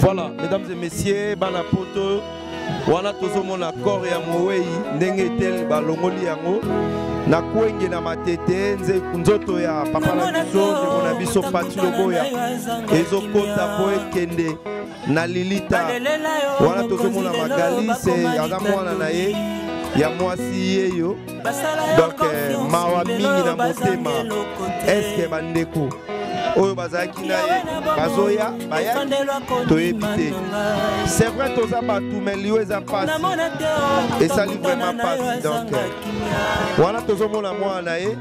Voilà, mesdames et messieurs, bana poto wana tozomona corps ya mowei ndenge etel balongoli yango na kwenge na matete nzoto ya papa na biso ndeko na biso Pati Loboya ezokota po ekende na lilita wana tozomona Magali se aza mwana na ye ya mwasi yeyo. Donc eh, mawa mingi na motema. Eske bandeko oyo bazalaki na ye bazoya bayaki toyebi te. C'est vrai toza bato mais liwa eza mpasi, esali vraiment mpasi. Donc eh, wana tozomona mwana na ye,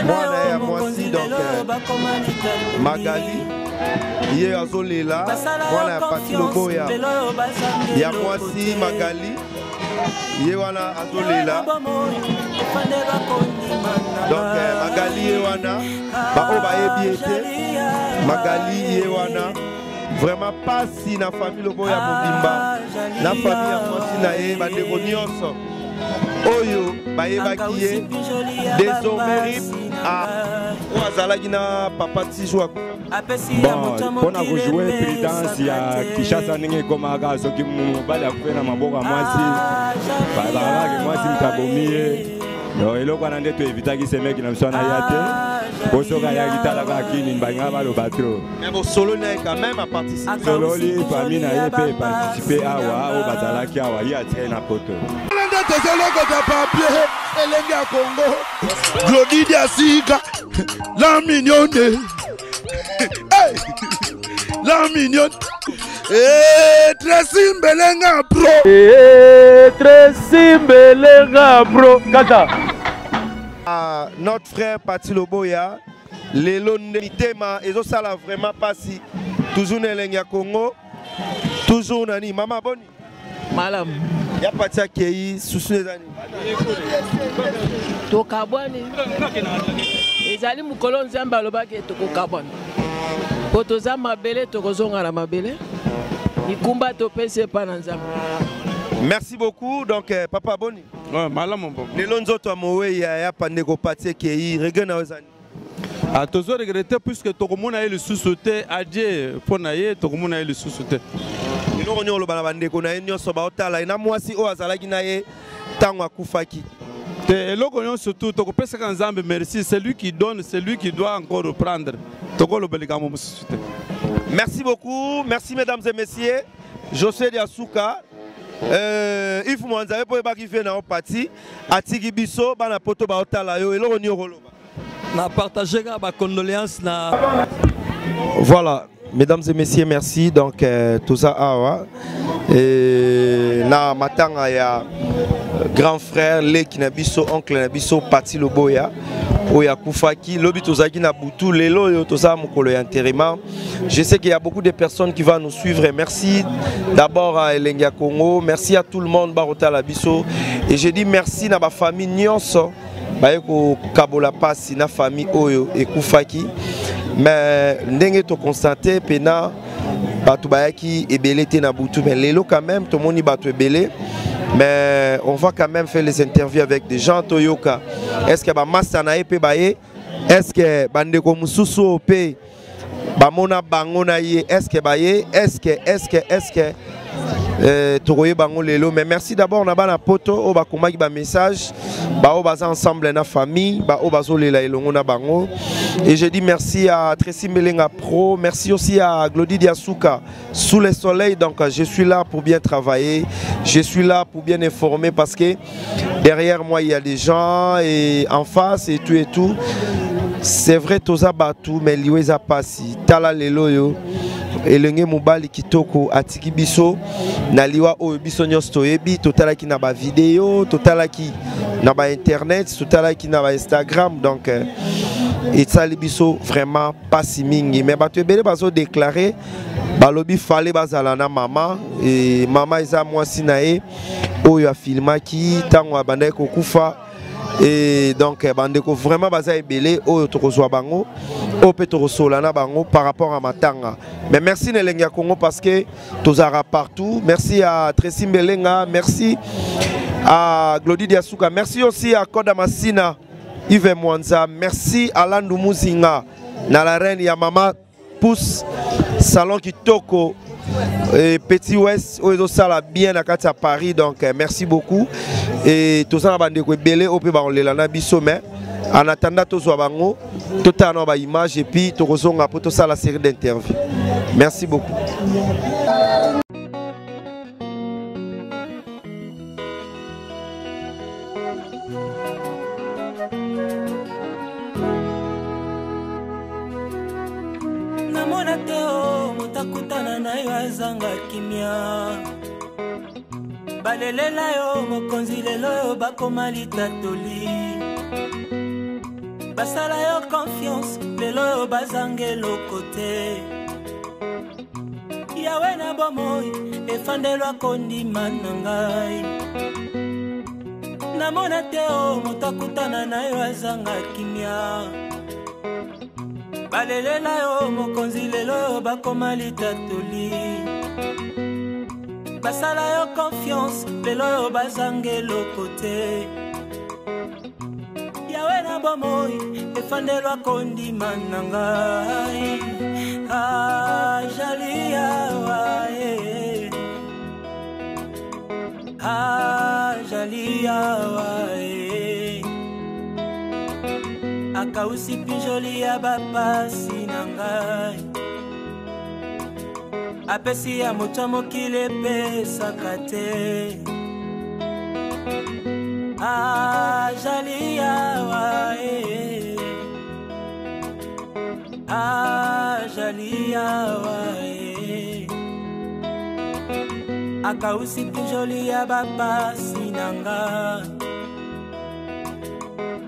mwana ye ya mwasi, donc eh, Magali ye azolela, mwana ya Pati Loboya ya mwasi Magali ye wana azolela. Donc eh, Magali ye wana, baoyo bayebi ye te, Magali ye wana. Vraiment pasi na famille Loboya mobimba, na famille ya mwasi na ye, bandeko nyonso oyo bayebaki ye. Désormais rip oyo azalaki na papa Tijo. Bon, mpona kojoue prudence ya Kinshasa ndenge ekomaka, soki mobali akufe na maboko ya mwasi, balakaki mwasi moto abomi ye. Donc eloko wana nde toevitaki semeki na biso wana ya te, po soki ayaki talaka kini balinga baloba trop. Mais bosololi na ye quand même, aparticipe. Sololi famille na ye mpe eparticipe awa, oyo bazalaki awa, ye atikali na poto. Nde tozolokota papier elenge ya Congo, Glodi Diasika la mignonne, hey! La mignonne. Eh, Tracy Mbelenga pro. Eh, Tracy Mbelenga pro. Kaka. Ah, notre frère Pati Loboya, lelo nde mitema ezosala vraiment pasi. Toujours na elengi ya Congo, toujours nani mama boni. Malamu. Ya Pati akei susu eza nini? Tokabwani. Ezali mokolo Nzambe alobaki tokokabwana. Po toza mabele, tokozonga na mabele. Mikumba topesi epa na Nzambe. Merci beaucoup. Donc eh, papa boni. Ouais, malamu papa. Lelo nzoto ya mowei ya ya pandeko Pati ekei, regret na yo eza nini? Ah, tozo regretter puisque tokomona ye lisusu te, adieu mpo na ye, tokomona ye lisusu te. Eloko nini oloba na bandeko na ye nyonso baotala ye na mwasi oyo azalaki na ye ntango akufaki? Te, eloko nyonso tu tokopesaka Nzambe merci, c'est lui qui donne, c'est lui qui doit encore reprendre. Tokoloba likambo mosusu te. Merci beaucoup, merci mesdames et messieurs. José Diasuka, Yves Mwanza po ebaki vie na yo Pati, atiki biso bana poto baotala yo, eloko nini okoloba? Na partager ka ba condoléances na. Voilà, mesdames et messieurs, merci. Donc tout ça awa et na matanga ya grand frère leki na biso, oncle na biso Pati Loboya oyo akufaki lobi, tozalaki na butu, lelo oyo tozala mokolo ya enterrement. Je sais qu'il y a beaucoup de personnes qui vont nous suivre. Merci d'abord à Elengi ya Congo, merci à tout le monde barotala biso, et je dis merci na ba famille nyonso baye kokabola pasi na famille oyo ekufaki. Mais ndenge toconstate pena bato bayaki ebele te na butu, mais lelo quand même tomoni bato ebele. Mais on va quand même faire les interviews avec des gens toyoka, est-ce que bamasta na ye mpe baye, est-ce que bandeko mosusu oyo mpe bamona bango na ye, est-ce que baye, est-ce que est-ce que est-ce que tokoyeba bango lelo. Mais merci d'abord na bana poto oyo bakomaki ba message, baoyo baza ensemble na famille, baoyo bazolela elongo na bango. Et je dis merci à Tracy Mbelenga Pro, merci aussi à Glody Diasuka sous le soleil. Donc je suis là pour bien travailler, je suis là pour bien informer, parce que derrière moi il y a des gens et en face et tout et tout. C'est vrai toza batu, mais liwe eza pasi. Tala lelo yo elenge mobali kitoko atiki biso na liwa oyo biso nyonso toyebi, totalaki na ba video, totalaki na ba internet, totalaki na ba Instagram. Donc esali biso vraiment pasi mingi. Mais bato ebele bazo déclarer, balobi fale bazala na mama, et mama eza mwasi na ye oyo afilmaki ntango abandaki kokufa. Et donc bandeko vraiment baza ebele oyo tokozwa bango, oyo mpe tokosola na bango par rapport à matanga. Mais merci na Elengi ya Congo parce que tozalaka partout. Merci à Tracy Mbelenga, merci à Glody Diasuka, merci aussi à Koda Massina, Yves Mwanza, merci à Landu Muzinga na la reine ya mama Pousse Salon Kitoko. Et Petit West oyo ezosala bien na kati ya Paris donc euh, merci beaucoup et toza na bandeko ebele oyo mpe bakolela na biso mais en attendant tozwa bango totala na baimage et puis tokozonga mpo tosala série d'interview merci beaucoup. Namona te o moto akutana na yo azanga kimia balelela yo mokonzi lelo oyo bakoma litatoli basala yo confiance lelo oyo bazanga eloko te Yawe na bomoi efandelwa kondima na ngai namona te o moto akutana na yo azanga kimia balelela yo mokonzi lelo oyo bakoma litatoli basala yo confiance lelo oyo bazanga eloko te Yawe na bomoi efandelwa kondima na ngai ajali awa eh. Ajali awa eh. Akausi pinjoli ya bapasi na ngai apesi ya moto ya mokili epesaka te Ajali awa eh. Ajali awa eh. Akausi pinjoli ya bapasi na nga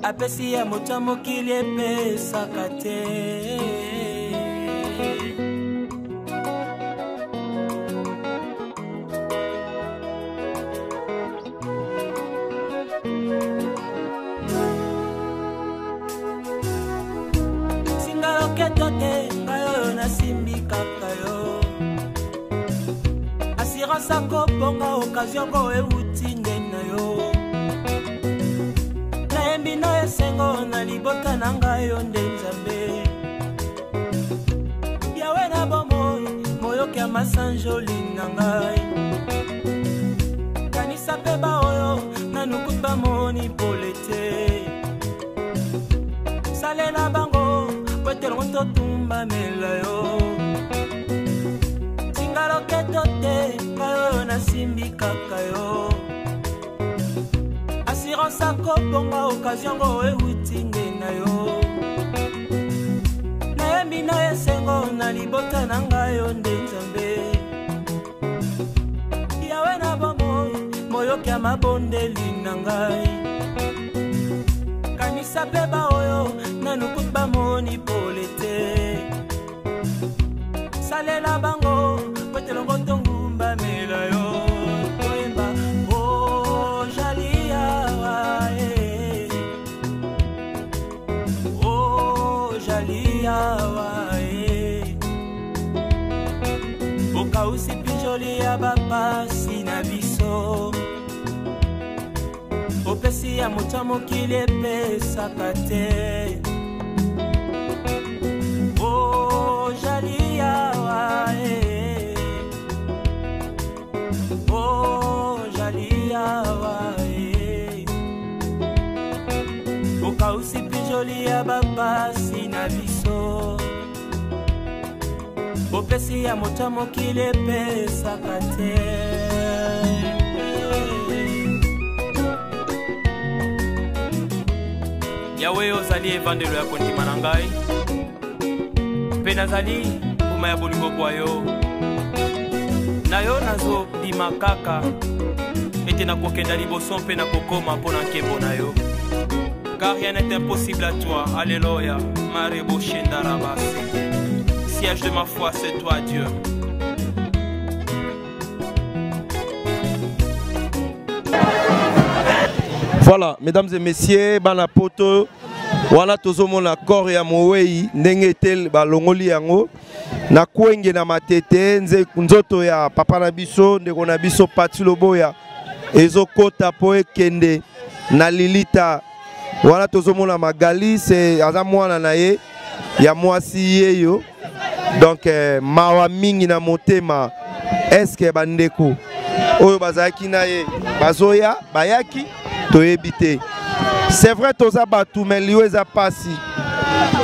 apesi ya moto ya mokili epesaka te. Singa loketo te ngai oyo nasimbi kaka yo assurance akobonga occasion ko euti nde na yo nayembi na esengo na libota na ngai yo nde nzambe yawe na bomoi moyoki ya masanjoli na ngai kanisa mpe baoyo nanu kutu bamoni pole te salela bango po ete longo totumbamela yo singa loketo te ngai oyo nasimbi kaka yo assurance akobonga occasion ngo ewuti nde na yo nayembi na esengo na libota na ngai yo nde nzambe yawe na bomoi moyoki ya mabondeli na ngai kanisa mpe baoyo nanu kutu bamoni pole te salela bango po ete longo tongumbamela yo toyemba ojali awa eh. Ojali awa eh. Okausi pinjoli ya bapasi na biso opesi ya moto ya mokili epesaka te ojali awa eh. Ojali awa eh. Okausi pinjoli ya bapasi na biso opesi ya moto ya mokili epesaka te. Yawe ozali evandelo ya kondima na ngai mpe nazali mbuma ya bolingo bwa yo na yo nazondima kaka ete nakokenda liboso mpe nakokoma mpo na nkembo na yo car rien n'est impossible à toi. Alléluia. Marebo Shendarabase. Siège de ma foi, c'est toi, Dieu. Voilà, mesdames et messieurs, bana poto, wana tozomona corps ya mowei ndenge ete balongoli yango na kwenge na matete nzoto ya papa na biso ndeko na biso Pati Loboya ezokota po ekende na lilita. Wana tozomona Magali, c'est aza mwana na ye ya mwasi yeyo. Donc eh, mawa mingi na motema. Est-ce bandeko oyo bazalaki na ye bazoya, bayaki, toyebi te. C'est vrai, toza bato, mais liwa eza pasi,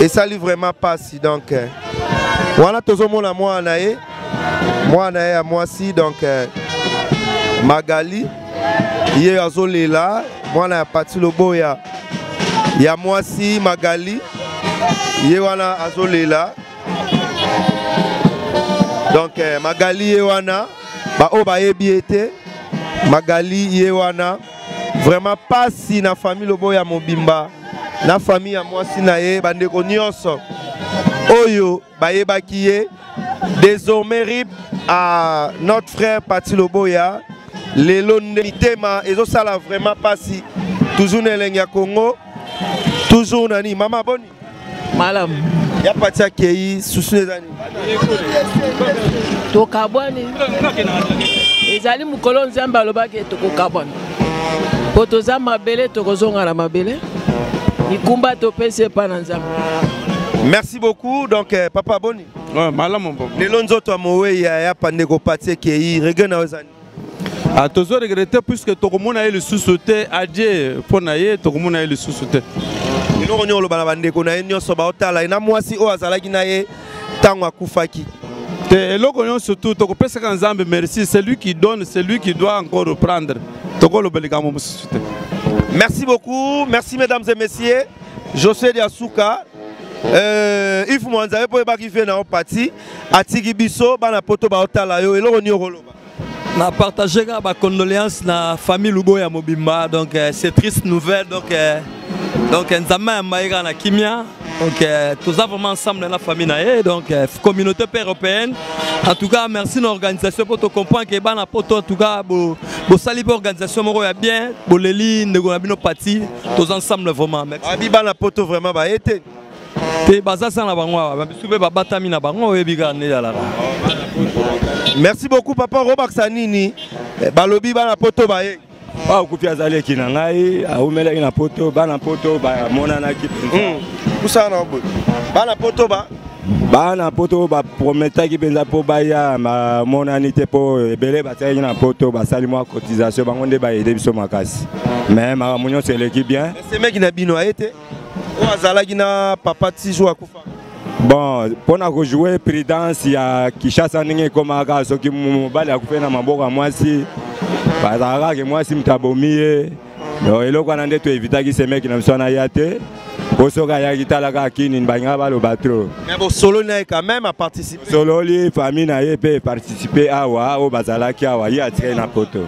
esali vraiment pasi. Donc wana tozomona mwana na ye, mwana ye ya mwasi, donc Magali, ye azolela. Mwana ya Pati Loboya ya mwasi Magali, ye wana azolela. Donc Magali ye wana, baoyo bayebi ye te, Magali ye wana. Vraiment pasi na famille Loboya mobimba, na famille ya mwasi na ye, bandeko nyonso oyo bayebaki ye. Désormais rip à notre frère Pati Loboya. Lelo nde mitema ezosala vraiment pasi. Toujours na elengi ya Congo, toujours nani mama boni malamu ya Pati akei susu eza nini? Tokabwani, ezali mokolo Nzambe alobaki tokokabwana, po toza mabele, tokozonga na mabele, mikumba topesi epa na Nzambe. Merci beaucoup. Donc papa boni. Ouais, malamu papa. Lelo nzoto ya mowei ya pandeko Pati ekei, regret na yo eza nini? Ah, tozo regretter puisque tokomona ye lisusu te, adieu mpo na ye, tokomona ye lisusu te. Eloko nini oloba na bandeko na ye nyonso baotala ye, na mwasi oyo azalaki na ye ntango akufaki? Te, eloko nyonso tu tokopesaka Nzambe merci, c'est lui qui donne, c'est lui qui doit encore reprendre. Tokoloba likambo mosusu te. Merci beaucoup, merci mesdames et messieurs. José Diasuka, Yves Mwanza po ebaki vie na yo Pati, atiki biso bana poto baotala yo, eloko nini okoloba? Na partager kaka ba condoléances na famille Luboya mobimba. Donc c'est triste nouvelle. Donc Nzambe ayamba ye kaka na kimia. Donc toza vraiment ensemble na famille na ye. Donc communauté pe européenne, en tout cas merci na organisation pour te comprendre que bana poto, en tout cas bo bosali pe organisation moko ya bien, boleli ndeko na bino Pati, toza ensemble vraiment. Merci. Abi bana poto vraiment ba été te baza sa na bango awa, babisu mpe babatami na bango, oyebi kaka nde ezalaka. Merci beaucoup papa Robaksa nini balobi bana poto baye. Oyo akufi azaleki na ngai, awumelaki na poto, bana poto bamonanaki mpenza. Kusana na boye. Bana poto ba bana poto baprometaki mpenza mpo baya, bamonani te mpo ebele batiaki na poto, basali mwa cotisation, bango nde baede biso makasi. Mais makambo nyonso eleki bien. Semeki na bino aye te, oyo azalaki na papa Tijo akufa. Bon, mpona kojouer prudence ya Kinshasa ndenge ekomaka, soki mobali akufi na maboko ya mwasi, bazalaka kaka mwasi moto abomi ye. Donc eloko wana nde toevitaki semeki na biso wana ya te, po soki ayaki tala kaka kini balingaka baloba trop. Mais bosololi na ye quand même, aparticipe. Sololi, famille na ye mpe participe awa, oyo bazalaki awa, ye atikali na poto.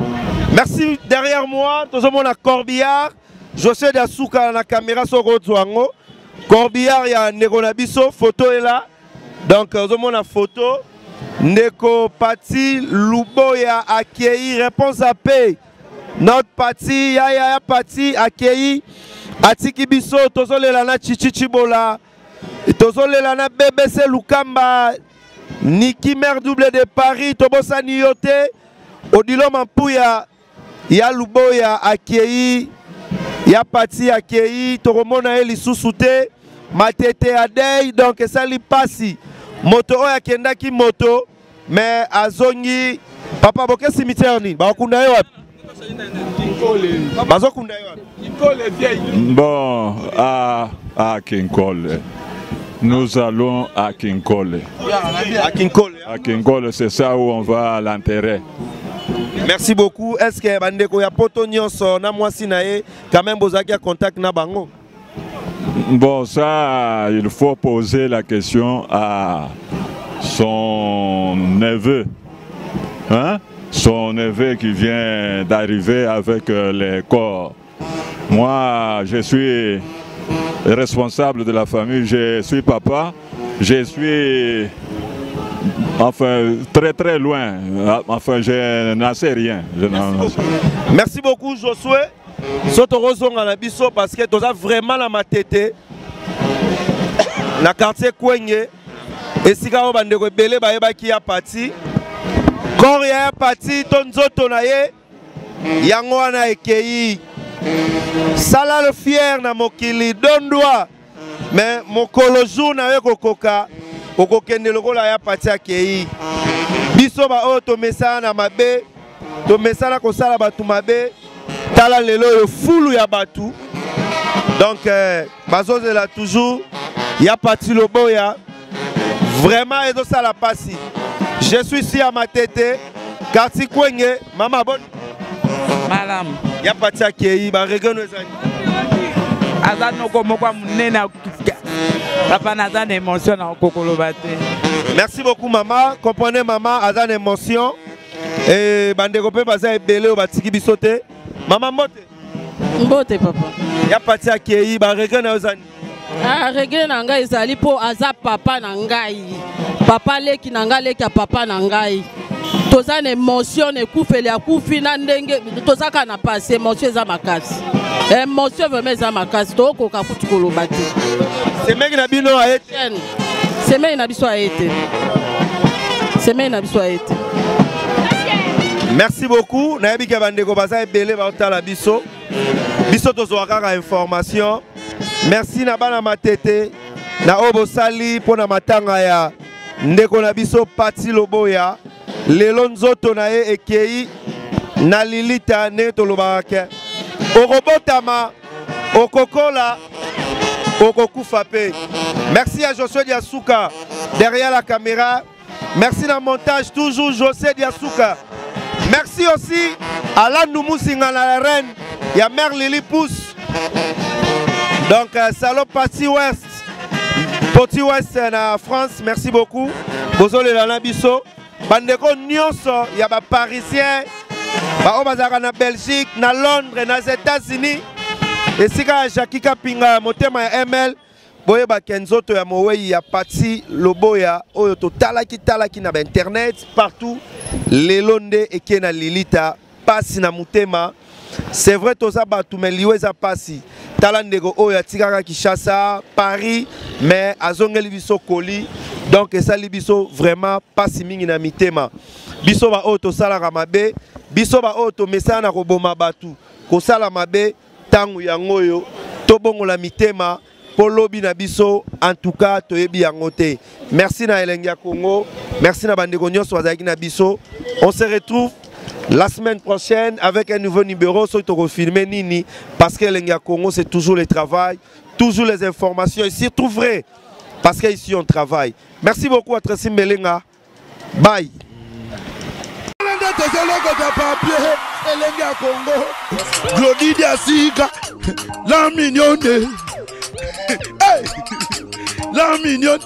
Merci. Derrière moi tozomona corbillard José Dasuka na caméra soko ozwa yango. Corbillard ya ndeko na biso, photo est là. Donc ozomona photo ndeko Pati Luboya akei, réponse à paix. Notre Pati ya ya ya Pati akei, atiki biso tozolela na Chichi Chibola, tozolela na BBC Lukamba, Niki Mère double de Paris, tobosani yo te, Odilo Mampuya ya Luboya akei, ya Pati akei, tokomona ye lisusu te. Matete adei, donc esali pasi. Moto oyo akendaki moto, mais azongi. Papa boke cimetière nini? Bakunda ye wapi? Bazokunda ye wapi? Bon, à Kinkole. Nous allons à Kinkole. À Kinkole. À Kinkole, c'est ça où on va l'enterrer. Merci beaucoup. Est-ce que bandeko ya poto nyonso na mwasi na ye quand même bozalaki ya contact na bango? Bon, ça, il faut poser la question à son neveu. Hein? Son neveu qui vient d'arriver avec les corps. Moi, je suis responsable de la famille, je suis papa, je suis enfin très très loin, enfin je n'en sais rien. Je n'en sais rien. Merci beaucoup Josué. Soto rozonga na biso parce que toza vraiment na matete na quartier Kwenge, esika oyo bandeko ebele bayebaki ya Pati. Corps ya Pati to nzoto na ye yango wana ekei. Sala le fier na mokili dondwa, mais mokolo jour na ye kokoka Okokende lokola ya Pati akei. Biso ba oyo tomesana na mabe, tomesana kosala bato mabe, tala lelo oyo fulu ya bato. Donc euh, bazozela toujours ya Pati Loboya. Vraiment ezosala pasi. Je suis ici à Matete, quartier Kwenge, mama bonne. Malamu. Ya Pati akei, ba regret no ezali. Aza noko moko ya monene papa naza na émotion na kokoloba te. Merci beaucoup mama, comprenez mama aza na émotion. Et bandeko pe baza ebele oyo batiki biso te. Mama mbote. Mbote papa. Ya Pati akei, ba regret na yo ezali. Ah, regret na ngai ezali mpo aza papa na ngai papa leki na ngai leki ya papa na ngai toza na émotion na ekufeli akufi na ndenge toza kaka na pasi émotion eza makasi émotion vraiment eza makasi tokokoka kutu koloba te semeki na bino aye te semeki na biso aye te semeki na biso aye te merci beaucoup nayebi ke bandeko baza ebele baotala biso biso tozwa kaka information merci na bana matete na oyo bosali mpo na matanga ya ndeko na biso Pati Loboya lelo nzoto na ye ekei na lilita ndenge tolobaka ke okobotama okokola okokufa mpe merci à Josué Diasuka derrière la caméra Merci na montage toujours José Diasuka. Merci aussi à Landou Moussinga la reine, il y a Mère Lily Pousse. Donc euh, Salon Pati West. Poti West euh, na France, merci beaucoup. Bozolela na biso. Bandeko nyonso ya ba Parisiens, ba oyo bazalaka na Belgique, na Londres, na États-Unis. Esika ya Jackie Kapinga motema ya ML. Boyeba ke nzoto ya mowei ya Paty Loboya oyo totalaki talaki na ba internet partout lelo nde eke na lilita pasi na motema. C'est vrai toza bato mais liwa eza pasi. Tala ndeko oyo atikaka Kinshasa, Paris mais azongeli biso koli donc esali biso vraiment pasi mingi na mitema. Biso ba oyo tosalaka mabe, biso ba oyo tomesana na koboma bato, kosala mabe Tango yango oyo tobongola mitema po lobi na biso en tout cas toyebi yango te. Merci na Elengi ya Congo, merci na bandeko nyonso bazalaki na biso. On se retrouve la semaine prochaine avec un nouveau numéro soki toko filmer nini parce que Elengi ya Congo c'est toujours le travail, toujours les informations et surtout vrai parce que ici on travaille. Merci beaucoup à Tracy Mbelenga. Bye. Nde tozolokota papier elenge ya Congo Glody Diasika la mignonne hey! la mignonne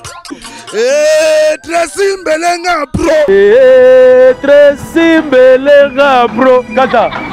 hey, eh, Tracy Mbelenga bro hey, eh, Tracy Mbelenga bro kata.